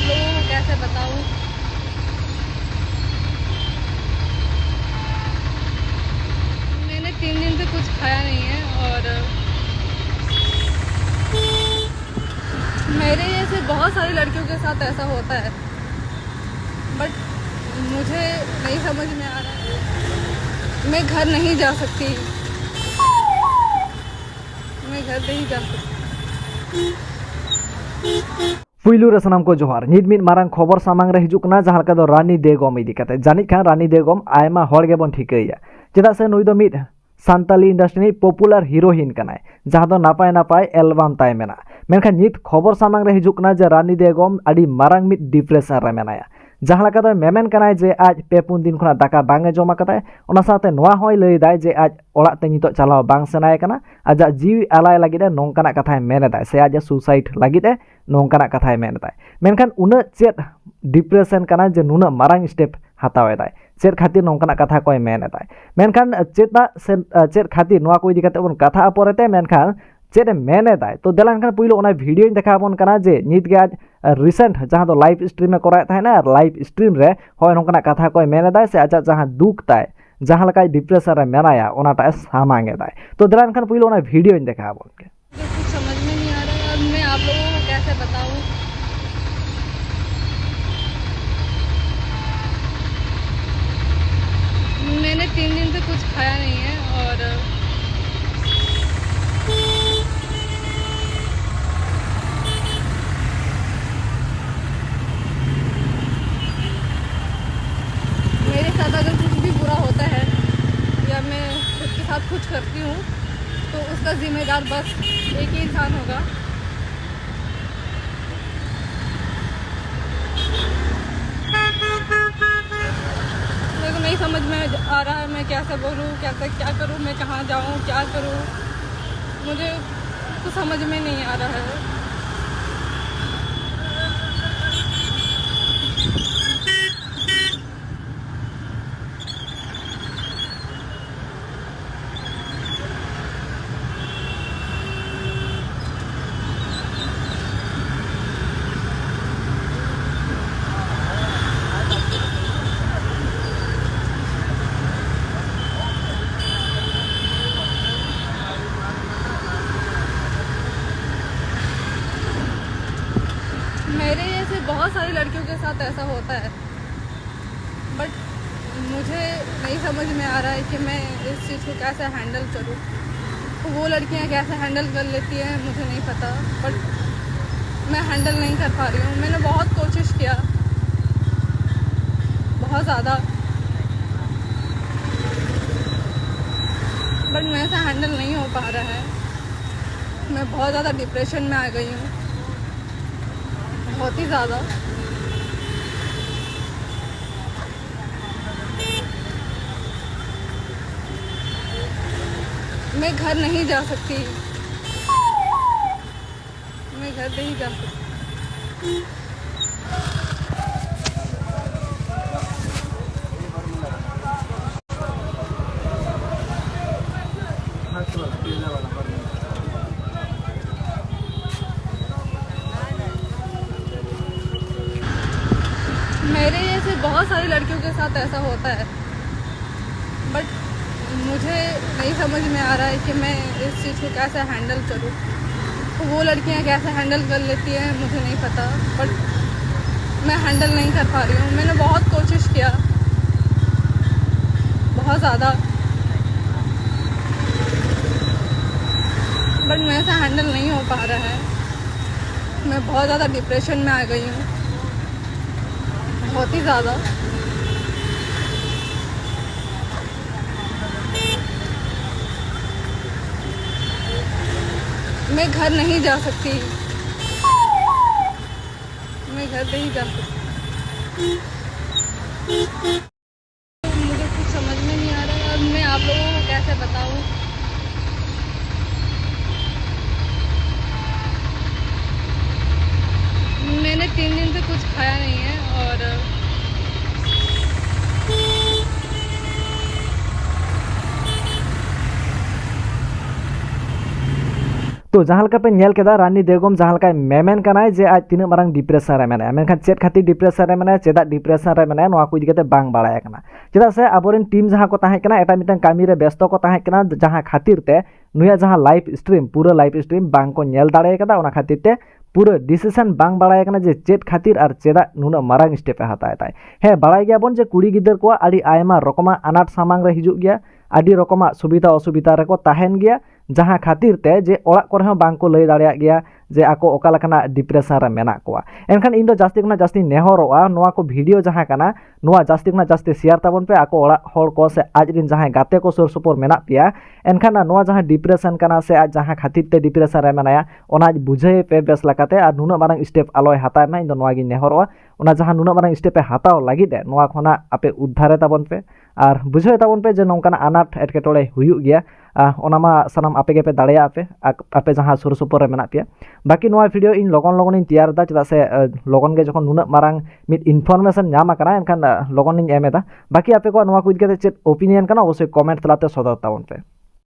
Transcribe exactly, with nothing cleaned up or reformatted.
लोगों को कैसे बताऊं? मैंने तीन दिन से कुछ खाया नहीं है और मेरे जैसे बहुत सारी लड़कियों के साथ ऐसा होता है, बट मुझे नहीं समझ में आ रहा है। मैं घर नहीं जा सकती। मैं घर नहीं जा सकती। ᱯᱩᱭᱞᱩ ᱨᱮ ᱥᱟᱱᱟᱢ ᱠᱚ ᱡᱚᱦᱟᱨ᱾ ᱱᱤᱛ ᱢᱤᱫ ᱢᱟᱨᱟᱝ ᱠᱷᱚᱵᱚᱨ ᱥᱟᱢᱟᱝ ᱨᱮ ᱦᱤᱡᱩᱜ ᱠᱟᱱᱟ, ᱡᱟᱦᱟᱸ ᱞᱮᱠᱟ ᱫᱚ ᱨᱟᱱᱤ ᱫᱮᱜᱚᱢ ᱤᱫᱤ ᱠᱟᱛᱮ᱾ ᱡᱟᱹᱱᱤᱡ ᱠᱷᱟᱱ ᱨᱟᱱᱤ ᱫᱮᱜᱚᱢ ᱟᱭᱢᱟ ᱦᱚᱲ ᱜᱮᱵᱚᱱ ᱴᱷᱤᱠᱟᱹᱭᱟ, ᱪᱮᱫᱟᱜ ᱥᱮ ᱱᱩᱭ ᱫᱚ ᱢᱤᱫ ᱥᱟᱱᱛᱟᱞᱤ ᱤᱱᱰᱟᱥᱴᱨᱤ ᱨᱤᱱᱤᱡ ᱯᱚᱯᱩᱞᱟᱨ ᱦᱤᱨᱳᱭᱤᱱ ᱠᱟᱱᱟᱭ, ᱡᱟᱦᱟᱸ ᱫᱚ ᱱᱟᱯᱟᱭ ᱱᱟᱯᱟᱭ ᱮᱞᱵᱟᱢ ᱛᱟᱭ ᱢᱮᱱᱟᱜᱼᱟ᱾ ᱢᱮᱱᱠᱷᱟᱱ ᱱᱤᱛ ᱠᱷᱚᱵᱚᱨ ᱥᱟᱢᱟᱝ ᱨᱮ ᱦᱤᱡᱩᱜ ᱠᱟᱱᱟ ᱡᱮ ᱨᱟᱱᱤ ᱫᱮᱜᱚᱢ ᱟᱹᱰᱤ ᱢᱟᱨᱟᱝ ᱢᱤᱫ ᱰᱤᱯᱨᱮᱥᱚᱱ ᱨᱮ ᱢᱮᱱᱟᱭᱟ᱾ ᱡᱟᱦᱟᱸ ᱞᱮᱠᱟ ᱫᱚᱭ ᱢᱮᱢᱮᱱ ᱠᱟᱱᱟᱭ ᱡᱮ ᱟᱡ ᱯᱮ ᱯᱩᱱ ᱫᱤᱱ ᱠᱷᱚᱱᱟᱜ ᱫᱟᱠᱟ ᱵᱟᱝ ᱮ ᱡᱚᱢ ᱟᱠᱟᱫᱟᱭ᱾ ᱚᱱᱟ ᱥᱟᱶᱛᱮ ᱱᱚᱣᱟ ᱦᱚᱸᱭ ᱞᱟᱹᱭ ᱮᱫᱟᱭ ᱡᱮ ᱟᱡ ᱚᱲᱟᱜ ᱛᱮ ᱱᱤᱛᱚᱜ ᱪᱟᱞᱟᱣ ᱵᱟᱝ ᱥᱟᱱᱟᱭᱮ ᱠᱟᱱᱟ, ᱟᱡᱟᱜ ᱡᱤᱣᱤ ᱟᱞᱟᱭ ᱞᱟᱹᱜᱤᱫ ᱮ ᱱᱚᱝᱠᱟᱱᱟᱜ ᱠᱟᱛᱷᱟᱭ ᱢᱮᱱ ᱮᱫᱟᱭ, ᱥᱮ ᱟᱡ ᱮ ᱥᱩᱥᱟᱭᱤᱰ ᱞᱟᱹᱜᱤᱫ ᱮ ᱱᱚᱝᱠᱟᱱᱟᱜ ᱠᱟᱛᱷᱟᱭ ᱢᱮᱱ ᱮᱫᱟᱭ᱾ ᱢᱮᱱᱠᱷᱟᱱ ᱩᱱᱟᱹᱜ ᱪᱮᱫ ᱰᱤᱯᱨᱮᱥᱚᱱ ᱠᱟᱱᱟ ᱡᱮ ᱱᱩᱱᱟᱹᱜ ᱢᱟᱨᱟᱝ ᱥᱴᱮᱯ ᱦᱟᱛᱟᱣ ᱮᱫᱟᱭ? ᱪᱮᱫ ᱠᱷᱟᱹᱛᱤᱨ ᱱᱚᱝᱠᱟᱱᱟᱜ ᱠᱟᱛᱷᱟ ᱠᱚᱭ ᱢᱮᱱ ᱮᱫᱟᱭ? ᱢᱮᱱᱠᱷᱟᱱ ᱪᱮᱫᱟᱜ ᱥᱮ, ᱪᱮᱫ ᱠᱷᱟᱹᱛᱤᱨ, ᱱᱚᱣᱟ ᱠᱚ ᱤᱫᱤ ᱠᱟᱛᱮ ᱵᱚᱱ ᱠᱟᱛᱷᱟᱜᱼᱟ ᱯᱚᱨᱮᱛᱮ᱾ ᱢᱮᱱᱠᱷᱟᱱ ᱪᱮᱫ ᱮ ᱢᱮᱱ ᱮᱫᱟᱭ, ᱛᱚ ᱫᱮᱞᱟ ᱮᱱᱠᱷᱟᱱ ᱯᱩᱭᱞᱩ ᱚᱱᱟ ᱵᱷᱤᱰᱤᱭᱳᱧ ᱫᱮᱠᱷᱟᱣ ᱟᱵᱚᱱ ᱠᱟᱱᱟ ᱡᱮ ᱱᱤᱛ ᱜᱮ ᱟᱡ ᱨᱤᱥᱮᱱᱴ ᱡᱟᱦᱟᱸ ᱫᱚ ᱞᱟᱭᱤᱵᱷ ᱥᱴᱨᱤᱢ ᱮ ᱠᱚᱨᱟᱣᱮᱫ ᱛᱟᱦᱮᱱᱟ, ᱟᱨ ᱞᱟᱭᱤᱵᱷ ᱥᱴᱨᱤᱢ ᱨᱮ ᱦᱚᱸᱜᱼᱚᱭ ᱱᱚᱝᱠᱟᱱᱟᱜ ᱠᱟᱛᱷᱟ ᱠᱚᱭ ᱢᱮᱱ ᱮᱫᱟᱭ, ᱥᱮ ᱟᱡᱟᱜ ᱡᱟᱦᱟᱸ ᱫᱩᱠ ᱛᱟᱭ, ᱡᱟᱦᱟᱸ ᱞᱮᱠᱟ ᱰᱤᱯᱨᱮᱥᱚᱱ ᱨᱮ ᱢᱮᱱᱟᱭᱟ, ᱚᱱᱟᱴᱟᱜ ᱮ ᱥᱟᱢᱟᱝ ᱮᱫᱟᱭ᱾ ᱛᱚ ᱫᱮᱞᱟ ᱮᱱᱠᱷᱟᱱ ᱯᱩᱭᱞᱩ ᱚᱱᱟ ᱵᱷᱤᱰᱤᱭᱳᱧ ᱫᱮᱠᱷᱟᱣ ᱟᱵᱚᱱ ᱜᱮ᱾ मुझे कुछ समझ में नहीं आ रहा है, अब मैं आप लोगों को कैसे बताऊं? मैंने तीन दिन से कुछ खाया नहीं है और मेरे साथ अगर कुछ भी बुरा होता है या मैं खुद के साथ कुछ करती हूँ, तो उसका जिम्मेदार बस एक ही इंसान होगा। मेरे को नहीं समझ में आ रहा है, मैं कैसे बोलूँ, कैसे, क्या करूँ, मैं कहाँ जाऊँ, क्या करूँ, मुझे कुछ समझ में नहीं आ रहा है। मेरे जैसे बहुत सारी लड़कियों के साथ ऐसा होता है, बट मुझे नहीं समझ में आ रहा है कि मैं इस चीज़ को कैसे हैंडल करूँ। वो लड़कियाँ कैसे हैंडल कर लेती हैं, मुझे नहीं पता, बट मैं हैंडल नहीं कर पा रही हूँ। मैंने बहुत कोशिश किया, बहुत ज़्यादा, बट मेरे से हैंडल नहीं हो पा रहा है। मैं बहुत ज़्यादा डिप्रेशन में आ गई हूँ, बहुत ही ज़्यादा। मैं घर नहीं जा सकती, मैं घर नहीं जा सकती। मेरे जैसे बहुत सारी लड़कियों के साथ ऐसा होता है, बट मुझे नहीं समझ में आ रहा है कि मैं इस चीज़ को कैसे हैंडल करूँ। वो लड़कियाँ कैसे हैंडल कर लेती हैं, मुझे नहीं पता, बट मैं हैंडल नहीं कर पा रही हूँ। मैंने बहुत कोशिश किया, बहुत ज़्यादा, बट मेरे से हैंडल नहीं हो पा रहा है। मैं बहुत ज़्यादा डिप्रेशन में आ गई हूँ, बहुत ही ज़्यादा। मैं घर नहीं जा सकती, मैं घर नहीं जा सकती। मुझे कुछ समझ में नहीं आ रहा है, अब मैं आप लोगों को कैसे बताऊं। मैंने तीन दिन से कुछ खाया नहीं है और ᱛᱚ ᱡᱟᱦᱟᱸ ᱞᱮᱠᱟ ᱯᱮ ᱧᱮᱞ ᱠᱮᱫᱟ, ᱨᱟᱱᱤ ᱵᱮᱜᱚᱢ ᱡᱟᱦᱟᱸ ᱞᱮᱠᱟᱭ ᱢᱮᱢᱮᱱ ᱠᱟᱱᱟᱭ ᱡᱮ ᱟᱡ ᱛᱤᱱᱟᱹᱜ ᱢᱟᱨᱟᱝ ᱰᱤᱯᱨᱮᱥᱚᱱ ᱨᱮ ᱢᱮᱱᱟᱭᱟ, ᱢᱮᱱᱠᱷᱟᱱ ᱪᱮᱫ ᱠᱷᱟᱹᱛᱤᱨ ᱰᱤᱯᱨᱮᱥᱚᱱ ᱨᱮ ᱢᱮᱱᱟᱭᱟ, ᱪᱮᱫᱟᱜ ᱰᱤᱯᱨᱮᱥᱚᱱ ᱨᱮ ᱢᱮᱱᱟᱭᱟ, ᱱᱚᱣᱟ ᱠᱚ ᱤᱫᱤ ᱠᱟᱛᱮ ᱵᱟᱝ ᱵᱟᱲᱟᱭ ᱠᱟᱱᱟ᱾ ᱪᱮᱫᱟᱜ ᱥᱮ ᱟᱵᱚᱨᱮᱱ ᱴᱤᱢ ᱡᱟᱦᱟᱸ ᱠᱚ ᱛᱟᱦᱮᱸ ᱠᱟᱱᱟ, ᱮᱴᱟᱜ ᱢᱤᱫᱴᱟᱝ ᱠᱟᱹᱢᱤ ᱨᱮ ᱵᱮᱥᱛᱚ ᱠᱚ ᱛᱟᱦᱮᱸ ᱠᱟᱱᱟ, ᱡᱟᱦᱟᱸ ᱠᱷᱟᱹᱛᱤᱨ ᱛᱮ ᱱᱩᱭᱟᱜ ᱡᱟᱦᱟᱸ ᱞᱟᱭᱤᱵᱷ ᱥᱴᱨᱤᱢ, ᱯᱩᱨᱟᱹ ᱞᱟᱭᱤᱵᱷ ᱥᱴᱨᱤᱢ ᱵᱟᱝ ᱠᱚ ᱧᱮᱞ ᱫᱟᱲᱮ ᱠᱟᱫᱟ᱾ ᱚᱱᱟ ᱠᱷᱟᱹᱛᱤᱨ ᱛᱮ ᱯᱩᱨᱟᱹ ᱰᱤᱥᱤᱥᱚᱱ ᱵᱟᱝ ᱵᱟᱲᱟᱭ ᱠᱟᱱᱟ ᱡᱮ ᱪᱮᱫ ᱠᱷᱟᱹᱛᱤᱨ ᱟᱨ ᱪᱮᱫᱟᱜ ᱱᱩᱱᱟᱹᱜ ᱢᱟᱨᱟᱝ ᱥᱴᱮᱯ ᱮ ᱦᱟᱛᱟᱣ ᱮᱫᱟᱭ᱾ ᱦᱮᱸ, ᱵᱟᱲᱟᱭ ᱜᱮᱭᱟᱵᱚᱱ ᱡᱮ ᱠᱩᱲᱤ ᱜᱤᱫᱟᱹᱨ ᱠᱚᱣᱟᱜ ᱟᱹᱰᱤ ᱟᱭᱢᱟ ᱨᱚᱠᱚᱢᱟᱜ ᱟᱱᱟᱴ ᱥᱟᱢᱟᱝ ᱨᱮ ᱦᱤᱡᱩᱜ ᱜᱮᱭᱟ, ᱟᱹᱰᱤ ᱨᱚᱠᱚᱢᱟᱜ ᱥᱩᱵᱤᱫᱷᱟ ᱚᱥᱩᱵᱤᱫᱷᱟ ᱨᱮᱠᱚ ᱛᱟᱦᱮᱱ ᱜᱮᱭᱟ, ᱡᱟᱦᱟᱸ ᱠᱷᱟᱹᱛᱤᱨ ᱛᱮ ᱡᱮ ᱚᱲᱟᱜ ᱠᱚᱨᱮ ᱦᱚᱸ ᱵᱟᱝ ᱠᱚ ᱞᱟᱹᱭ ᱫᱟᱲᱮᱭᱟᱜ ᱜᱮᱭᱟ ᱡᱮ ᱟᱠᱚ ᱚᱠᱟ ᱞᱮᱠᱟᱱᱟᱜ ᱰᱤᱯᱨᱮᱥᱚᱱ ᱨᱮ ᱢᱮᱱᱟᱜ ᱠᱚᱣᱟ᱾ ᱮᱱᱠᱷᱟᱱ ᱤᱧ ᱫᱚ ᱡᱟᱹᱥᱛᱤ ᱠᱷᱚᱱᱟᱜ ᱡᱟᱹᱥᱛᱤᱧ ᱱᱮᱦᱚᱨᱚᱜᱼᱟ, ᱱᱚᱣᱟ ᱠᱚ ᱵᱷᱤᱰᱤᱭᱳ ᱡᱟᱦᱟᱸ ᱠᱟᱱᱟ, ᱱᱚᱣᱟ ᱡᱟᱹᱥᱛᱤ ᱠᱷᱚᱱᱟᱜ ᱡᱟᱹᱥᱛᱤ ᱥᱮᱭᱟᱨ ᱛᱟᱵᱚᱱ ᱯᱮ ᱟᱠᱚ ᱚᱲᱟᱜ ᱦᱚᱲ ᱠᱚ ᱥᱮ ᱟᱡ ᱨᱮᱱ ᱡᱟᱦᱟᱸᱭ ᱜᱟᱛᱮ ᱠᱚ ᱥᱩᱨ ᱥᱩᱯᱩᱨ ᱢᱮᱱᱟᱜ ᱯᱮᱭᱟ᱾ ᱮᱱᱠᱷᱟᱱ ᱱᱚᱣᱟ ᱡᱟᱦᱟᱸ ᱰᱤᱯᱨᱮᱥᱚᱱ ᱠᱟᱱᱟ ᱥᱮ ᱟᱡ ᱡᱟᱦᱟᱸ ᱠᱷᱟᱹᱛᱤᱨ ᱛᱮ ᱰᱤᱯᱨᱮᱥᱚᱱ ᱨᱮ ᱢᱮᱱᱟᱭᱟ, ᱚᱱᱟ ᱵᱩᱡᱷᱟᱹᱣ ᱯᱮ ᱵᱮᱥ ᱞᱮᱠᱟᱛᱮ, ᱟᱨ ᱱᱩᱱᱟᱹᱜ ᱢᱟᱨᱟᱝ ᱥᱴᱮᱯ ᱟᱞᱚᱭ ᱦᱟᱛᱟᱣ ᱢᱟ, ᱤᱧ ᱫᱚ ᱱᱚᱣᱟ ᱜᱤᱧ ᱱᱮᱦᱚᱨᱚᱜᱼᱟ᱾ ᱚᱱᱟ ᱡᱟᱦᱟᱸ ᱱᱩᱱᱟᱹᱜ ᱢᱟᱨᱟᱝ ᱥᱴᱮᱯ ᱮ ᱦᱟᱛᱟᱣ ᱞᱟᱹᱜᱤᱫ ᱮ, ᱱᱚᱣᱟ ᱠᱷᱚᱱᱟᱜ ᱟᱯᱮ ᱩᱫᱽᱫᱷᱟᱨᱮ ᱛᱟᱵᱚᱱ ᱯᱮ ᱟᱨ ᱵᱩᱡᱷᱟᱹᱣ ᱛᱟᱵᱚᱱ ᱯᱮ ᱡᱮ ᱱᱚᱝᱠᱟᱱᱟᱜ ᱟᱱᱟᱴ ᱮᱴᱠᱮᱴᱚᱬᱮ ᱦᱩᱭᱩᱜ ᱜᱮᱭᱟ᱾ ᱟᱨ ᱚᱱᱟ ᱢᱟ ᱥᱟᱱᱟᱢ ᱟᱯᱮ ᱜᱮᱯᱮ ᱫᱟᱲᱮᱭᱟᱜᱼᱟ ᱯᱮ, ᱟᱯ-, ᱟᱯᱮ ᱡᱟᱦᱟᱸ ᱥᱩᱨ ᱥᱩᱯᱩᱨ ᱨᱮ ᱢᱮᱱᱟᱜ ᱯᱮᱭᱟ᱾ ᱵᱟᱹᱠᱤ ᱱᱚᱣᱟ ᱵᱷᱤᱰᱤᱭᱳ ᱤᱧ ᱞᱚᱜᱚᱱ ᱞᱚᱜᱚᱱᱤᱧ ᱛᱮᱭᱟᱨ ᱮᱫᱟ, ᱪᱮᱫᱟᱜ ᱥᱮ, ᱟᱸ, ᱞᱚᱜᱚᱱ ᱜᱮ ᱡᱚᱠᱷᱚᱱ ᱱᱩᱱᱟᱹᱜ ᱢᱟᱨᱟᱝ ᱢᱤᱫ ᱤᱱᱯᱷᱚᱨᱢᱮᱥᱚᱱ ᱧᱟᱢ ᱟᱠᱟᱱᱟ, ᱮᱱᱠᱷᱟᱱ, ᱟᱸ, ᱞᱚᱜᱚᱱᱤᱧ ᱮᱢ ᱮᱫᱟ᱾ ᱵᱟᱹᱠᱤ ᱟᱯᱮ ᱠᱚᱣᱟᱜ ᱱᱚᱣᱟ ᱠᱚ ᱤᱫᱤ ᱠᱟᱛᱮ ᱪᱮᱫ ᱚᱯᱤᱱᱤᱭᱚᱱ ᱠᱟᱱᱟ, ᱚᱵᱚᱥᱥᱳᱭ ᱠᱚᱢᱮᱱᱴ ᱛᱟᱞᱟᱛᱮ ᱥᱚᱫᱚᱨ ᱛᱟᱵᱚᱱ ᱯᱮ᱾